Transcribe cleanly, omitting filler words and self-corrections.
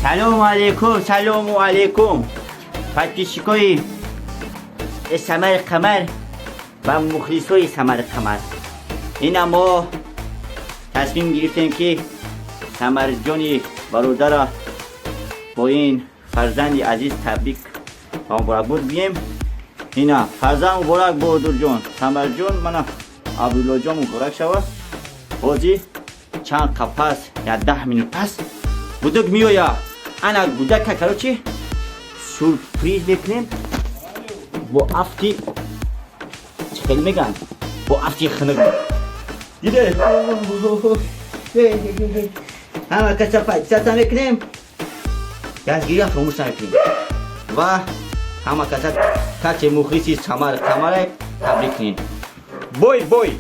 Салому алейкум, салому алейкум, подписчикои Самари Қамар ва мухлисои Самари Қамар. Ина мо тасмим гирифтем, ки Самарҷони бародара бо ин фарзанди азиз табрик ва муборакбод гӯем. Ина, фарзанд муборак, Баҳодурҷон, Самарҷон, мана Абдуллоҷон, муборак шава. Ҳозир чанд қа пас, я 10 минут пас гудак меоя. Ана гудака, короче, сюрприз мекунем бо афти, чӣ хеле мегӯянд, бо афти хунук. Диде, ҳама каса подписаться мекунем, дастгирия фаромӯш намекунем ва ҳама каса, касе мухлиси Самар Қамара, табрик кунем. Бой бой.